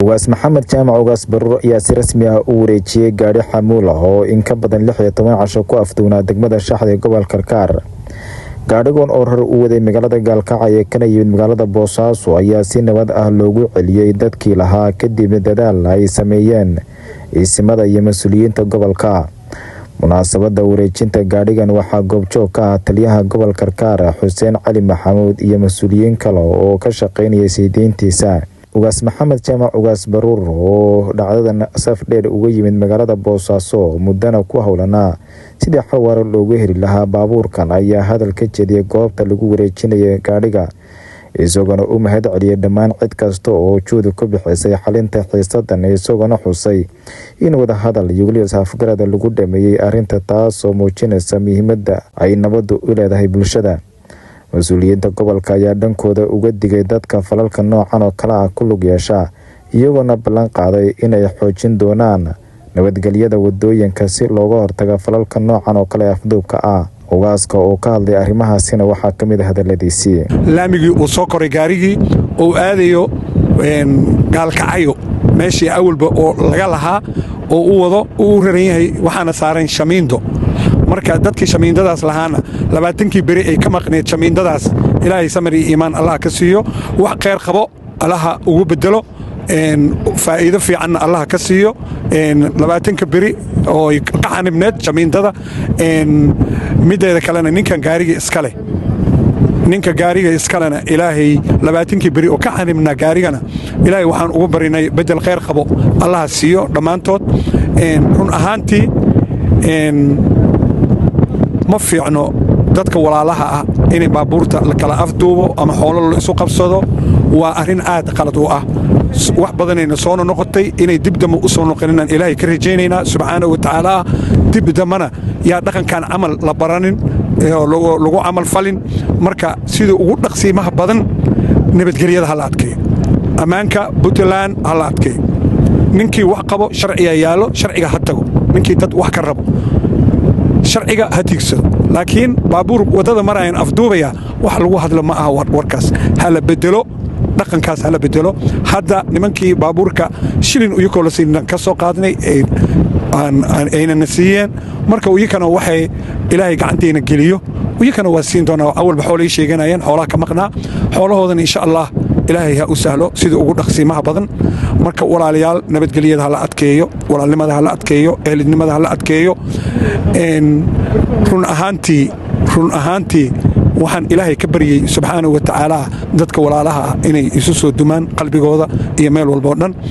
Ugaas Maxamed Jaamac Ugaas Baruur ayaa si rasmi ah u wareejiyey gaadhi xamuul ah oo in ka badan 16 casho ku afduwnaa degmada Shaxda ee gobolka Karkaar. Gaadhigan oo rar u waday magaalada Gaalkacyo kana yimid magaalada Boosaaso ayaa si nabad ah loogu celiyey dadkii lahaa, kadib dadaal ay sameeyeen isimada iyo mas-uuliyiinta gobolka. Munaasabada wareejinta gaadhigan waxaa goobjoog ka ah taliyaha gobolka Karkaar, Xuseen Cali Maxamuud, iyo mas-uuliyiin kale oo ka shaqeynayay sii deyntiisa. Ugaas Maxamed Jaamac Ugaas Baruur, oo dhacdadan saf dheer uga yimid magaalada Boosaaso, muddana ku howlanaa sidii xal waara loogu heli lahaa baabuurkan, ayaa hadal ka jeediyay goobta lagu wareejinayay gaadhiga, isagoona u mahad celiyay dhammaan cid kasta oo juhdi ku bixisay xalinta xiisadan, isagoona xusay in wadahadal iyo weliba is-afgarada lagu dhameeyey arrinta, taasoo muujinaysa muhiimadda ay nabaddu u leedahay bulshada. Mas-uuliyiinta gobolka ayaa dhankooda uga digay dadka falalka noocan oo kale ah ku lug yeesha, iyagoona ballan qaaday inay xoojin doonaan nabadgelyada wadooyinka si looga hortago falalka noocan oo kale afduubka ah. Ugaaska oo ka hadlay arrimahaasina waxaa ka mid ah hadaladiisii. Laamigii uu soo koray gaarigii uu aadayo Gaalkacayo, meeshii awalba oo laga lahaa oo u wado uu u raran yahay, waxaana saaran shamiindo. Marka dadkii shamiindadaas lahaana 20-kii beri ay ka maqneed shamiindadaas, Ilaahay samar iyo iimaan Allah ka siiyo, wax khayr qabo Allaha ugu bedelo, faa'iido fiicanna Allaha ka siiyo 20-ka beri oo ka xanibneed shamiindada. Mideeda kalena, ninkan gaariga iska leh, ninka gaariga iskalena, Ilaahay 20-kii beri oo ka xanibnaa gaarigana, Ilaahay waxaan ugu barinay bedel khayr qabo Allaha siiyo dhammaantood. Run ahaantii ma fiicno dadka walaalaha ah inay baabuurta la kala afduubo ama xoolo la isu qabsado. Waa arrin aad qalad u ah. Wax badanayna soona noqotay, inay dib dambe u soo noqoninaan Ilaahay ka rajaynaynaa subxaanahu wa tacaala. Dib dambana yaa dhaqankan camal la baranin, lagu camal falin. Marka sidii ugu dhaqsiimaha badan nabadgelyada ha la adkeeyo, ammaanka Puntland ha la adkeeyo. Ninkii wax qabo sharciga yaallo, sharciga ha tago. Ninkii dad wax ka rabo sharciga ha tiigsado, laakiin baabuur waddada marayan afduubaya wax lagu hadlo ma aha. Warkaas ha la bedelo, dhaqankaas ha la bedelo. Hadda nimankii baabuurka shilin uyakoo la siinan ka soo qaadnay aynana siiyeen. Marka uyakana waxay Ilaahay gacantayna geliyo, uyakana waa siin doonaa. Awalba xoolay sheeganayeen, xoolaha ka maqnaa, xoolahoodana insha Allah Ilaahay ha u sahlo sida ugu dhaqsiimaha badan. Marka walaalayaal, nabadgelyada ha la adkeeyo, walaalnimada ha la adkeeyo, ehelidnimada ha la adkeeyo. Run ahaantii waxaan Ilaahay ka baryey subxaanahu wa tacaala dadka walaalaha ah inay isu soo dumaan qalbigooda iyo meel walba oo dhan.